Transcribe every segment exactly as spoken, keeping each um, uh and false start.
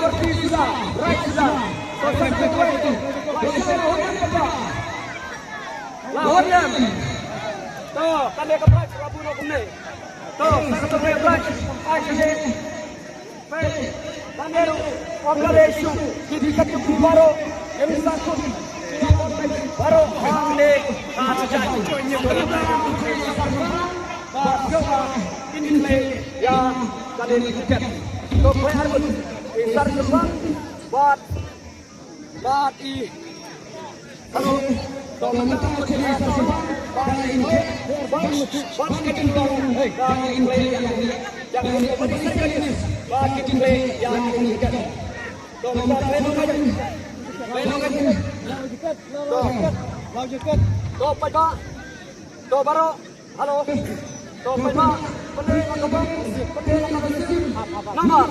Laboratory suda, right suda. To, sa ka wei. Wei sa hot ka ba. La hot lem. To, kane ka prize ka bun kumne. To, sa ka prize. Ai, kane. Peit, kane ruh, ong ka lei shuh, ki dei ka tuku baroh, ïa mi sa khun, baroh hangne ha Jajai. Ba shuwa kin ïa kane ka tiket. To khleh arngut, i Sar Jubang, bad Bad i. Hello. To mynta ka jingïaseng ba i khleh, ba, ba ka jingïaseng ba i khleh ïa ka. Ïa ka ba i khleh ïa ka. To mynta khleh nongwei. Khleh nongwei. To. To paidbah. To baroh. Hello. To paidbah, pynlong ka bam, pynlong ka bam. Namar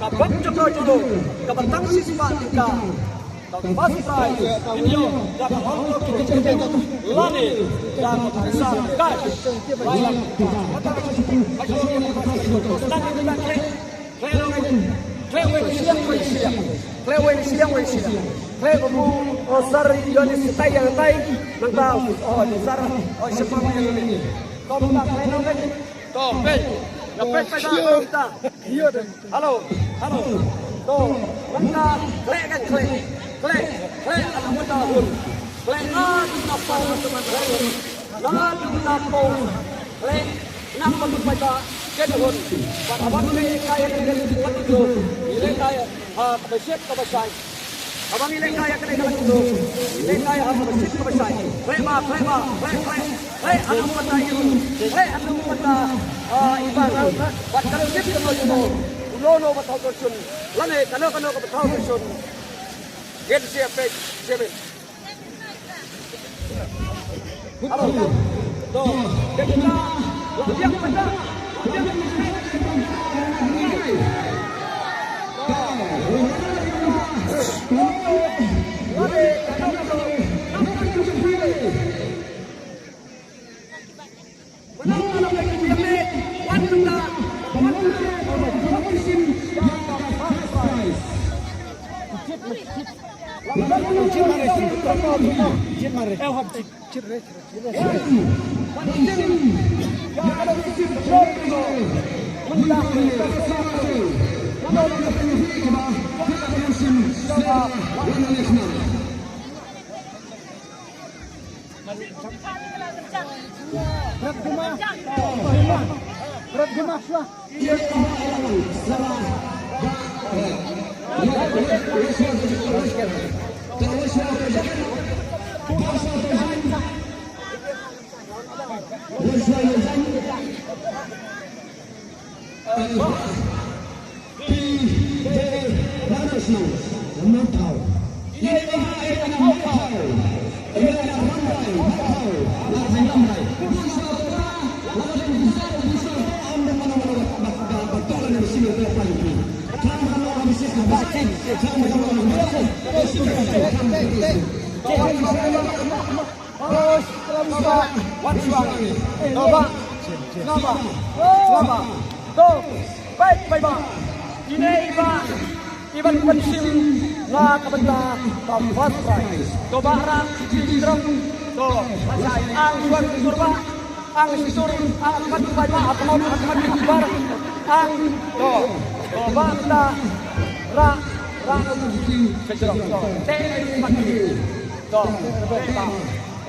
ka bam jong ka jong ka ba tang shispah tyngka. Ka first prize, ka ïoh da ka hall ticket lane da ka pisa cash. Lai lang. Khleh wei shiliang wei shiliang. Khleh wei shiliang wei shiliang. Khleh ba mu, oh, Sar Yonis tai ïa tai. Nangta, oh, Sar, oh, Shepang ïa tai. To mynta khleh nongwei. To peit. Ïa peit peit ta mynta. Hello. Hello. To mynta khleh kan khleh. Khleh. Khleh ana mynta hun. Khleh na mynta pau. Khleh na mynta pau. Khleh na mynta pau. Khleh hun. Ba ba khleh kai kan khleh. Ile kai. Ha, kaba shet, kaba shai. Haba ngi lehkai ïa kane ka la kumno, lehkai ha kaba shit kaba shai. Khleh ba, khleh ba, khleh, khleh. Khleh ha ka bynta i Ru, khleh ha ka bynta, ah, i Bah. Bad ka la tip ka la kumno, uno uno ba thaw torchun, lane kano kano kaba thaw torchun. Ngin sa ïa peit, ïa peit. Wan shuwa. Toba. Toba. Toba. To. Bai, bai ba. Ine i Bah, i ban pynshim na ka bynta ka first prize. Toba ra, shi drong. To, ba sa ang shuwa ki sur ba. Ang shi sur, ang kat bai ba, ap nop, ap nop ki bar. Ang, to. Toba ta. Ra, ra, shi drong. To. Te, mat. To.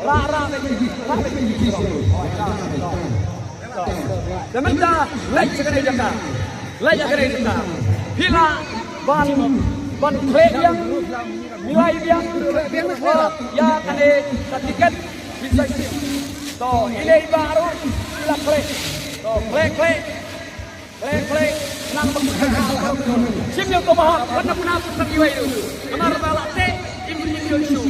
Ra, ra, ra, ra. Te mynta leit sha kane jaka. Leit sha kane jaka. Phi lah ban, ban khleh biang, milai biang. Ïa kane ka tiket. To, ine i Bah ruh phi lah khleh. To, khleh, khleh. Khleh, khleh, nang ba. Shim ïa u to ba hok, wat na pynap tang iwei ïa u. Namar ba la teh, im im ïa u shu.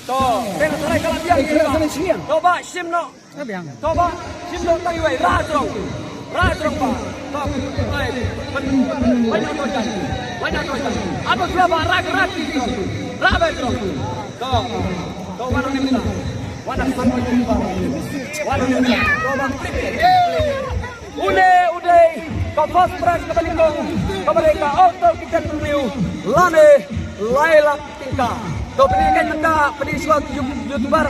To, teng tharai ka la biang ïa u. To ba, shim noh. To ba, shim noh tang iwei, rah jrong. Rah jrong ba. To, ai, ban, ban ïa u to jan. Ban ïa u to jan. Aba shuwa ba rah, rah ki jrong. Rah ba jrong. To, to ba nang nim ta. Ba nang san ba nim ba. Ba nang nim ta. To ba. Une u dei ka first prize kaba nyngkong, kaba dei ka auto keychain briew lane lai lak tyngka. To pyni kein mynta, pyni shuwa ki you-, YouTuber.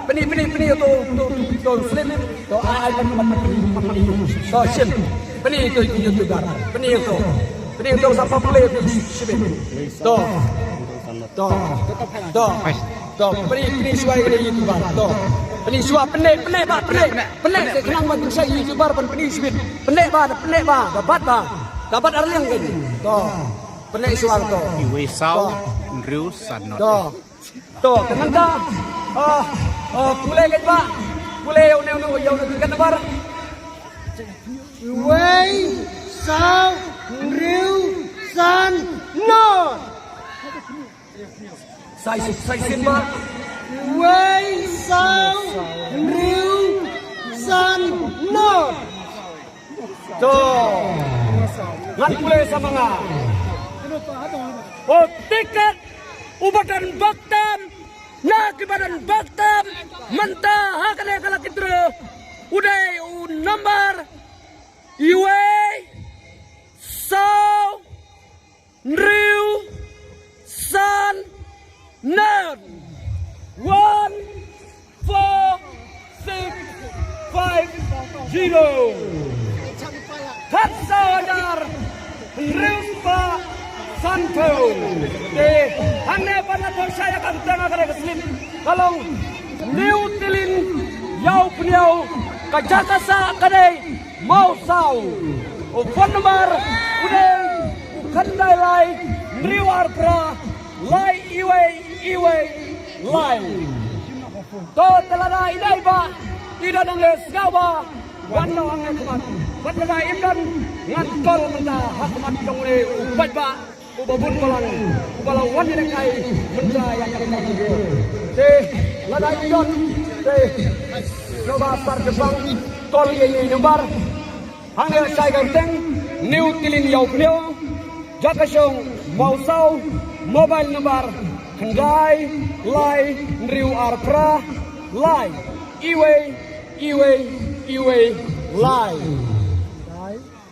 Pyni, pyni, pyni to, to, to, to slip. To ai, ai, pyni, pyni, pyni, pyni. To shim. Pyni to ki YouTuber. Pyni to. Pyni to sa popular to shim. To. To. To. To. Pyni, pyni shuwa ïa ki YouTuber. To. Pyni shuwa, pyni, pyni ba, pyni. Pyni, te khnang ba dang sha YouTuber ban pyni shuwa. Pyni ba, pyni ba, da bat ba. Da bat arliang kein. To. Pyni shuwa to. Iwei saw, to. Hynriew san noh. To. To, te nangta. Ah, ah, pule kein ba. Pule ïa une, une, ïa une tiket number. Iwei saw, hynriew san noh. Sa shisien, sa shisien ba. Iwei saw, hynriew san noh. To. Ngan pule sa ma nga. U tiket uba don bok tam, na kiba don bok tam mynta ha kane ka lucky draw u dei u number iwei saw, hynriew san, nine, one four six five zero. Khatsaw hajar hynriew spah sanphew. Te hangne ban ïathoh shai ïa ka kyrteng ha kane ka slip ka long New Tilin Ïawphniaw, ka jaka sah ka dei Mawsaw. U phone number u dei u khyndai lai hynriew ar phra Lai iwei iwei lai. To te lada i dei ba i don hangne sngewbha wan noh hangne khmat. Bad lada im don ngan call mynta ha khmat jong une u paidbah uba bun balang uba la wan ïalehkai mynta ïa kane ka video. Te lada i don te sngewbha sar jabang call ïa ine i number. Hangne Shai Garteng, New Tilin Ïawphniaw, Jakashong Mawsaw, mobile number khyndai lai hynriew ar phra lai iwei iwei iwei lai.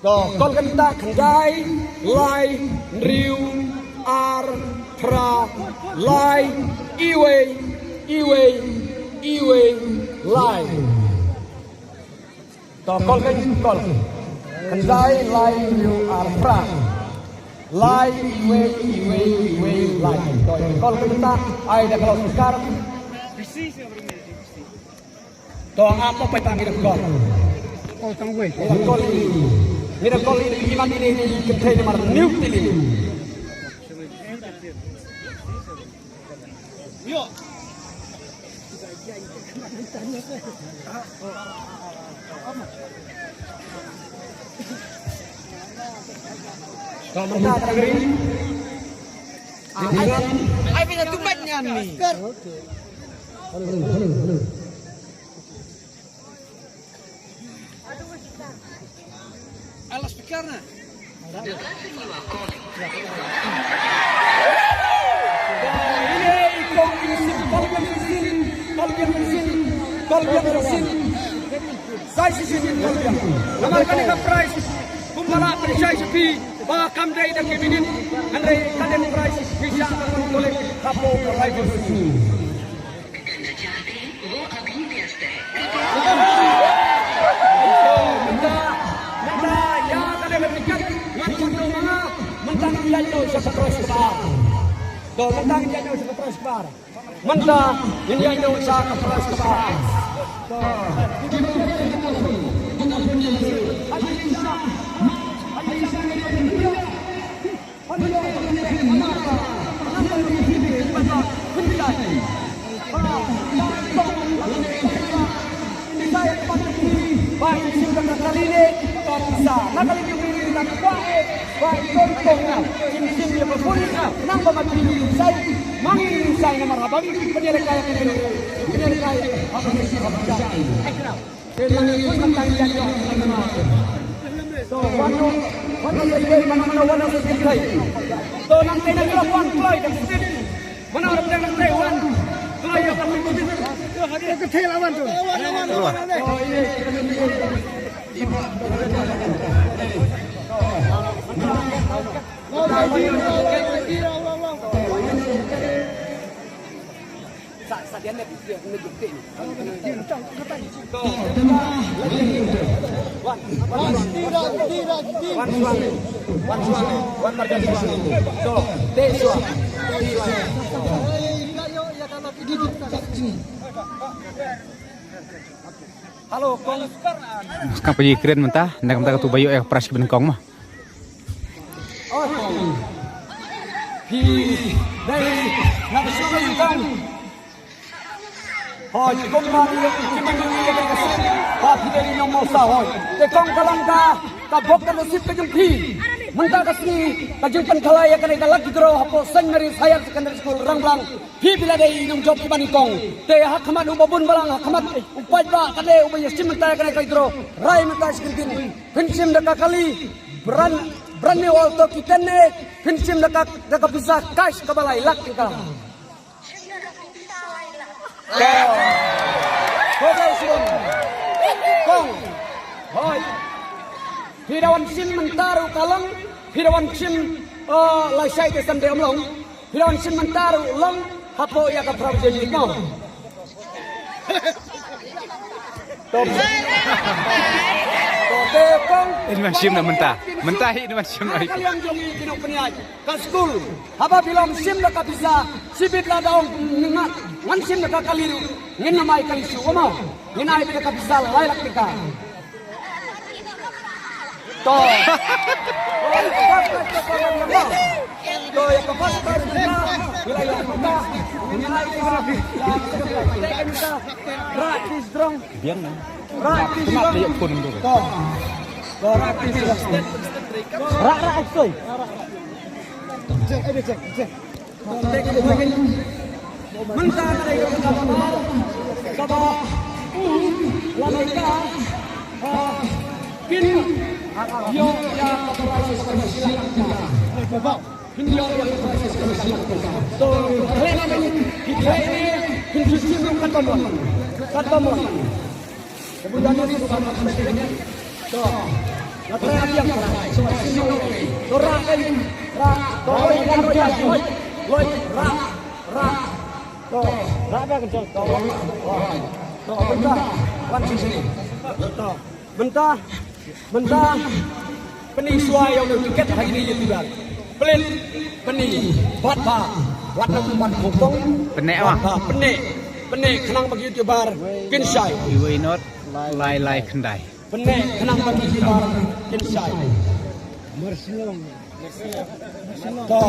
To call kynta khyndai lai hynriew ar phra lai iwei iwei iwei lai. To call kan call. Khyndai lai hynriew ar phra lai iwei iwei iwei lai. To call kynta ai da ka loudspeaker. To ap pa pa ngi da call. Call tang wei. Ngi da call ini. Ngi da call ini iman ini ini kynthei namar New Tilin. Ka mynta ka ring. Ai, ai, pina tu bat nyan ni. Ala speaker na. Ine i kong i sin, Kalbiang i sin, Kalbiang i sin, Kalbiang i sin. Sai si sin Kalbiang. Namar kane ka prize kumba la pynshai sha phi ba kam dei da ki minit, hynrei ka dei prize phi shah ban collect hapoh ka rifle. Mynta, mynta ïa kane ka tiket ngan kyntu ma nga, mynta ngin ïaid noh sha ka prize kaba ar. To mynta ngin ïaid noh sha ka prize kaba ar. Mynta ngin ïaid noh sha ka prize kaba ar. To. Hello, kong. Skang pa ji kren mynta, na mynta ka tu ba ïoh ïa ka prize ki ban kong ma. Oi, kong. Phi dei na ka shnong ïa kong. Hoi, kong ma ïa kong ki ma ïa ka shnong. Ba phi dei na Mawsaw hoi. Te kong ka long ka, ka bok ka nasib ka jong phi. Mynta ka sngi ka jingpynkhalai ïa kane ka lucky draw hapoh Saint Mary's Higher Secondary School Rangblang. Phi phi la dei i nongjop kiba nyngkong. Te ha khmat uba bun balang ha khmat u paidbah kane uba ïashim mynta ïa kane ka lucky draw. Rai mynta shi kyntien. Phin shim da ka kali brand, brand new Alto K ten ne phin shim da ka, da ka pisa cash kaba lai lak tyngka. Kong. Hoi. Phi da wan shim mynta ruh ka long, phi da wan shim, uh, lashai te Sunday ym long. Phi da wan shim mynta ruh long hapoh ïa ka phra baje miet mo. To. To te kong. Ïn wan shim na mynta. Mynta hi ïn wan shim na hi. Ka liang jong ngi ki nongpynïaid ka skul. Haba phi la ong shim da ka pisa, shibit la da ong ngan, ngan shim da ka kali ruh. Ngin ym ai kali shuh mo. Ngin ai da ka pisa lai lak tyngka. To. Biang na. Rak ti sdrong. Rak ti sdrong. Rak ti sdrong. Rak, rak, soi. Mynta ka dei ka kaba, kaba, la ka, ah, kin ïoh ïa ka Mynta, mynta, mynta, pyni shuwa ïa une u tiket ha ine i ïutubar. Pynleit, pyni, bad ba, wat nang ban khongpong. Pyni, bad ba, pyni, pyni, khnang ba ki ïutubar kin shai. Iwei not, lai lai khyndai. Pyni, khnang ba ki ïutubar kin shai. To.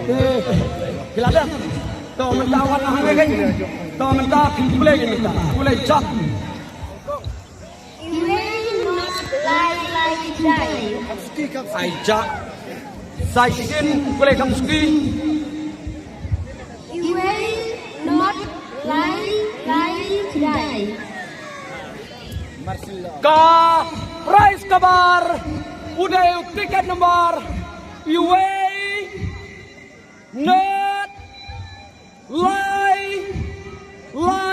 Eh, ki la dep. To, mynta wat hangne kein. To, mynta phi pule kein mynta. Pule jop. Iwei not lai lai khyndai. Ai ja. Sa shisien pule kham suki. Iwei not lai lai khyndai. Ka prize ka bar u dei u tiket number iwei not lai lai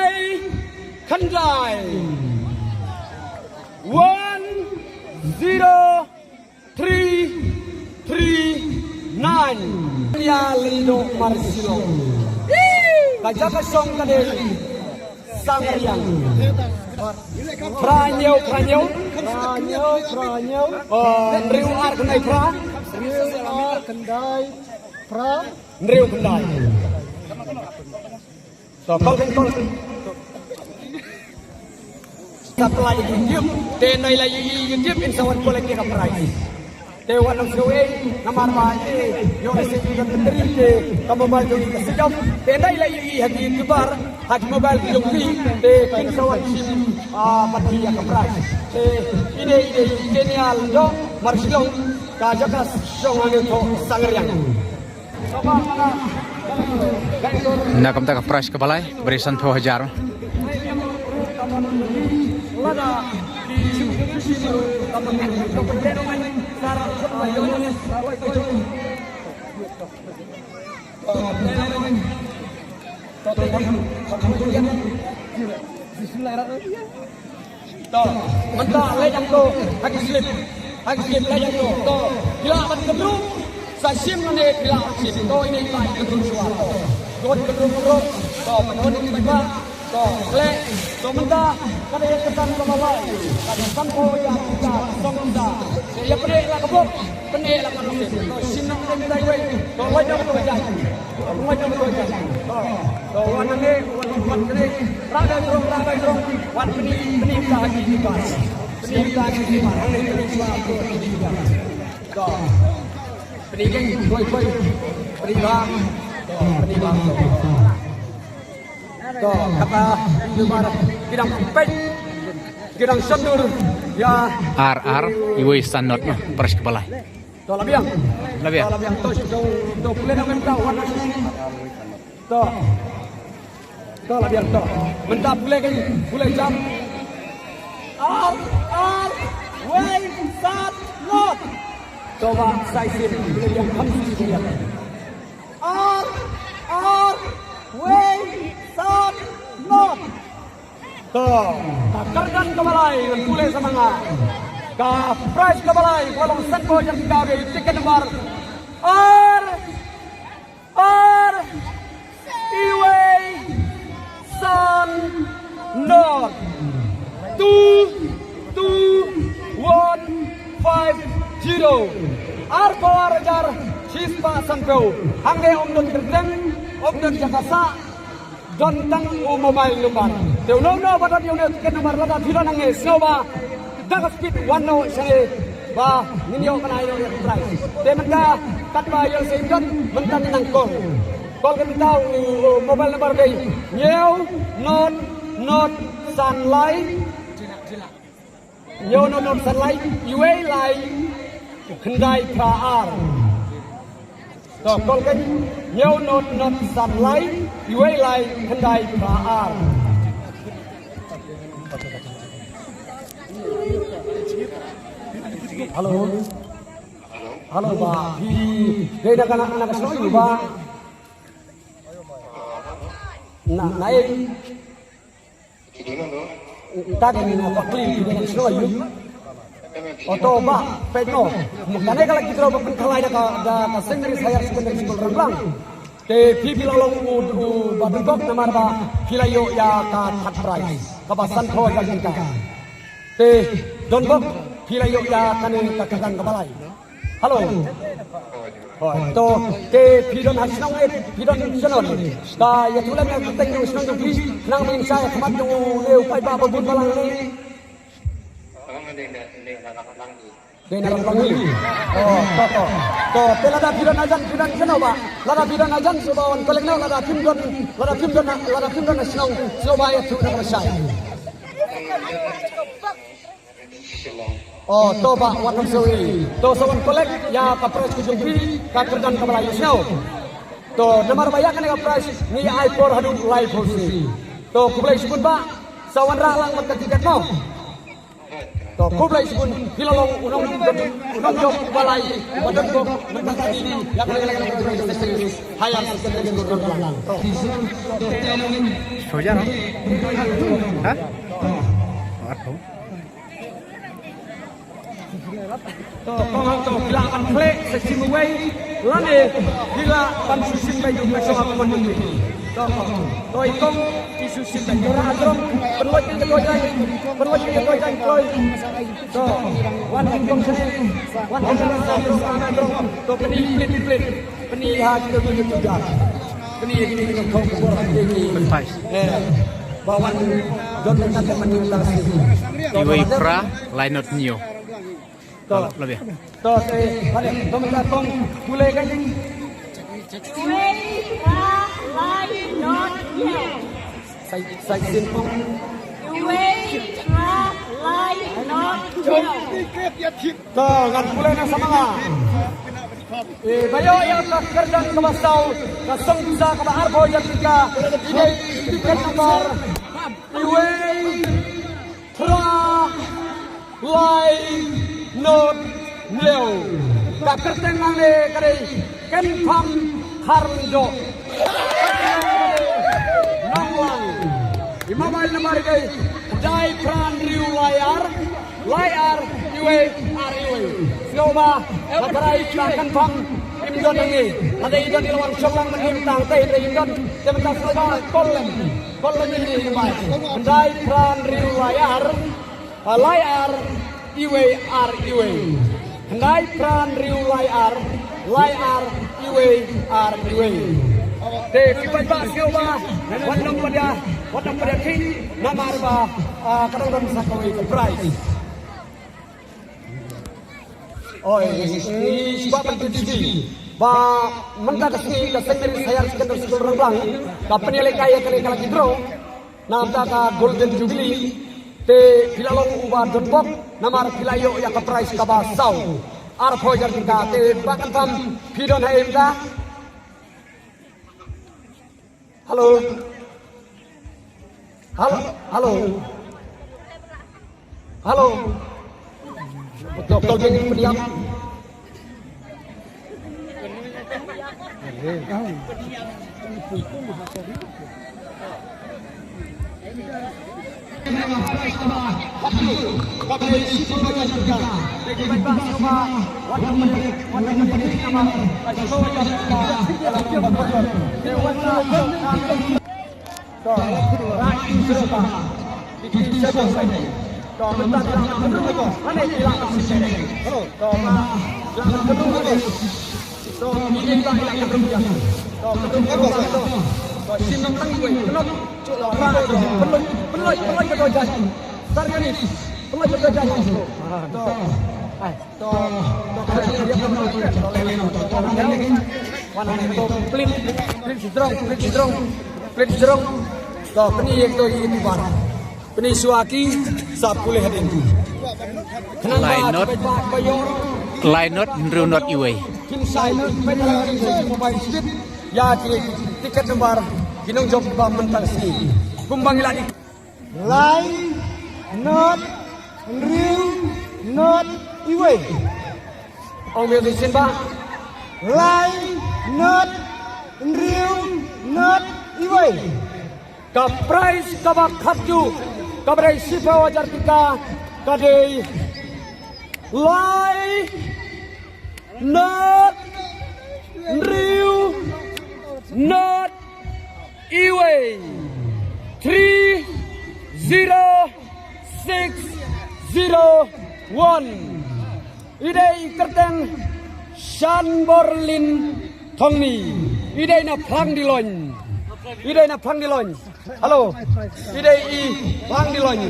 khyndai. One zero three three nine. Ïa Lyngdoh Marshillong. Ka jaka shong ka dei Sangriang. Phra hynñiew, phra hynñiew. Phra hynñiew, phra hynñiew. Oh, hynriew ar khyndai phra. Hynriew ar khyndai phra. Hynriew khyndai. To, call, call. Supply YouTube, te nai la ïohi YouTube in sa wan collect ïa ka prize. Te wat nang sngewsih, namar ba ïoh receive ïa ka battery te ka mobile jong ngi ka switch off. Te nai la ïohi ha ki YouTuber, ha ki mobile jong ki, te kin sa wan shim, ah, battery ïa ka prize. Te ine ine Kenya Lyngdoh Marshillong, ka jaka shong hangne to Sangriang. Na kumta ka prize kaba lai, bri sanphew hajar. To, mynta leit ïa to ha ki slip. Ha ki slip leit ïa to. To, phi lah ban kynrup. Sa shim lane phi lah ban shim. To, ine i paid kynrup shuwa to. To, kynrup kynrup. To, kynrup kynrup. To, khleh. To, mynta ka dei ka san kaba lai. Ka dei san ko ïa ka song mynta. Ïa pyneh la ka bok. Pyneh la ka bok. To, shim nang dei mynta iwei. To, leit nang to jai. Leit nang to jai. To, to, wan nang ne, wan wan kane. Rah dai drong, rah dai drong. Wan pyni, pyni ta ha ki bar. Pyni ta ha ki bar. Hangne pyni shuwa ha ki bar. To. Pyni dei, poi, poi. Pyni bang. To, pyni bang. To, kata, ki dang peit, ki dang shon dur ïa. Ar ar, iwei san not, prize kaba lai. To, la biang. La biang. To, la biang. To, to, to, pule na mynta, wan. To. To, la biang, to. Mynta pule kein, pule jam. Ar ar wei san not. To, ba sa shisien, pule jam kham shisien. Ar ar wei san not. To, ka kyrdan kaba lai, ngan pule sa ma nga. Ka prize kaba lai, ka long san ko jam ka, tiket number ar ar iwei san not. Two two one five zero. Arphew ar hajar shispah sanphew. Hangne ym don kyrteng, ym don jaka sah, don tang u mobile number. Te uno uno ba don ïa une u tiket number, lada phi don hangne, sngewbha da ka speed wan noh shangne. Ba ngin ïoh kane ïoh ïa ka prize. Te mynta katba ïoh seiñ don mynta ngin nang call. Call ka mynta u, u mobile number dei hynñiew not not san lai. Hynñiew not not san lai, iwei lai, khyndai phra ar. To call kein, hynñiew not not san lai, iwei lai, khyndai phra ar. Hello. Hello bah, phi dei na ka, na ka shnong aiu bah? Na, na ei? Ita ka ni na Pakli, phi dei na ka shnong aiu? O to bah, peit noh. Kane ka lucky draw ba pynkhalai da ka, da ka Saint Mary's Higher Secondary School Ramblang. Te phi, phi la long u, u ba donbok namar ba phi la ïoh ïa ka third prize kaba sanphew hajar tyngka. Te donbok phi la ïoh ïa kane ka kyrdan kaba lai. Hello. Hooid, to te phi don ha shnong eh, phi don shnong eh. Ka ïathuh lem ïa ka kyrteng jong shnong jong phi, khnang ba ngin shai ha khmat jong une u paidbah ba bun balang ne. Dei na Laplang Ri. Oh, to, to. To, te lada phi don hajan, phi don kano bah? Lada phi don hajan, sngewbha wan collect noh, lada phim don, lada phim don, lada phim don shnong, sngewbha ïathuh na ka lashai. Oh, to bah, wat nym sngewsih. To sa wan collect ïa ka prize ka jong phi, ka kyrdan kaba lai, ïohsngew. To namar ba ïa kane ka prize ngi ai por haduh laiphew sngi. To khublei shibun bah, sa wanrah lang bad ka tiket mo. To khublei shibun, phi la long u nong, u nongjop uba lai uba donbok mynta ka sngi ïa kane ka, ka, ka, ka, ka Higher Secondary School Ramblang. To. Soja no? Ha? Arphew. To, kong hangto phi lah ban khleh sa shim uwei lane phi lah ban shu shim beit ïa ka shong ha ka mon jong phi. To, to i kong i shu shim beit. Jora adrong pynlait ïa ka jaiñ, pynlait ïa ka jaiñ kloi. To, wan i kong shane, wan i kong shane, wan adrong. To, pyni plit plit. Pyni ha kita kita kita. Pyni kita kita kong kong kong. Pynpai. Eh, ba wan don ka kata pyni ta si. Iwei phra lai not hynñiew. To. Lah, lah, biar. To, eh, balik. To mynta kong pule ka jing. Iwei phra lai not hynñiew. Sai, sai sin kong. Iwei phra lai not hynñiew. To, ngan pule na samala. Eh, ba ïoh ïa ka kyrdan kaba saw, ka song pisa kaba arphew hajar tyngka, i dei tiket number iwei phra lai not hynñiew. Ka kyrteng nangne ka dei Kynpham Kharlynjoh. Nonglang. I mobile number ka dei khyndai phra hynriew lai ar, lai ar iwei ar iwei. Sngewbha, ha ka rai ka Kynpham im don hangne. Lada i don i la wan shong lang mynta tang te, hynrei im don. Te mynta sngewbha call lem. Call lem ïa kane ka number. Khyndai phra hynriew lai ar, ah, lai ar iwei ar iwei. Khyndai phra hynriew lai ar, lai ar iwei ar iwei. Te phi paidbah sngewbha, wat nang padia, wat nang padia khih, namar ba, ah, ka dang don sa kawei ka prize. Oi, ngi sngewbha ban kyntu ba mynta ka sngi ka Saint Mary's Higher Secondary School Ramblang ka pynïalehkai ïa kane ka lucky draw na bynta ka Golden Jubilee. Te phi la long uba donbok namar phi la ïoh ïa ka prize kaba saw, arphew hajar tyngka. Te Bah Kynpham, phi don ha ei mynta? Hello. Hello. Hello. Hello. Betul, betul, jadi pediam. To, to, to, plit, plit sdrong, plit sdrong, plit sdrong. To, pyni ïa kito ïa ki bar. Pyni shuwa ki sa pule hadien ki. Khnang ba, lai not, ba, ba ïoh, lai not hynriew not iwei. Kin sa ïoh, ba ïoh, mobile speed. Ïa ki tiket number ki nongjop ba mynta ka sngi. Kumba ngi la dei. Lai not hynriew not iwei. Ong musician ba. Lai not hynriew not iwei. Ka prize kaba khatduh kaba dei shiphew hajar tyngka ka dei lai not hynriew not iwei, three zero six zero one. I dei i kyrteng Shanborlin Thongni. I dei na Phrang Dilong. I dei na Phrang Dilong. Hello. I dei i Phrang Dilong.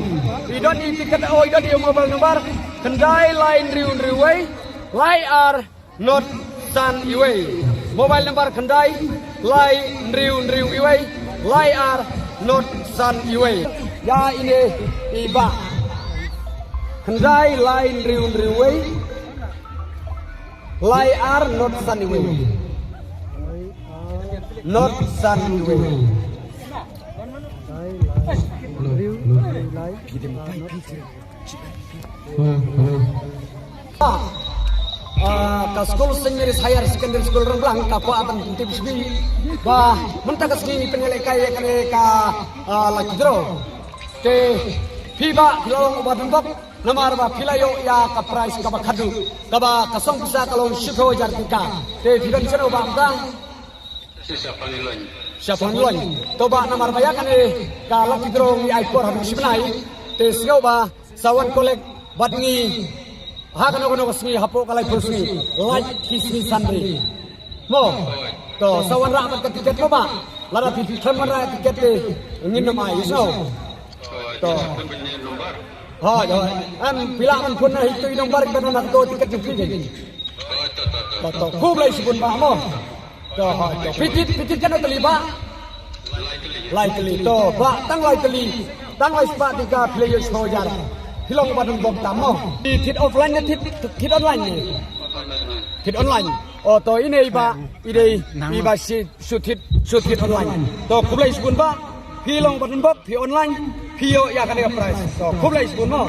I don i tiket, oh, i don i mobile number. Khyndai lai hynriew hynriew wei, lai ar not san iwei. Mobile number khyndai lai hynriew hynriew iwei, lai ar not san iwei. Ïa ine i ba. Khyndai lai hynriew hynriew wei, lai ar not san iwei. Not san iwei. Ah, ka skul Saint Mary's Higher Secondary School Rangblang ka kwah ban tip shuwa ba mynta ka sngi ngi pynïalehkai ïa kane ka, ah, lucky draw. Te phi ba phi la long uba donbok namar ba phi la ïoh ïa ka prize kaba khatduh kaba ka song pisa ka long shiphew hajar tyngka. Te phi don shano ba mynta? Sha Phanglong. To ba namar ba ïa kane ka lucky draw ngi ai por haduh shi bnai. Te sngewbha sa wan collect bad ngi ha kano kano ka sngi hapoh ka laiphew sngi, lait ki sngi Sunday. Mo. To sa wanrah bad ka tiket mo ba. Lada phi khlem wanrah tiket te ngin nym ai, you know. To. Hooid, hooid. Em, phi lah ban phone na hi to i number ba na to tiket jong phi. To, to, to. Khublei shibun ba mo. To, hooid, to. Phi thied, phi thied katno tylli ba? Lai tylli. To, ba tang lai tylli. Tang lai spah tyngka phi la ïoh shiphew hajar. Phi long ba donbok tam mo. Phi thied offline ne thied, thied online ne? Thied online. Oh, to ine i ba, i dei i ba shi shu thied, shu thied online. To khublei shibun ba. Phi long ba donbok, phi online, phi ïoh ïa kane ka prize. To khublei shibun mo.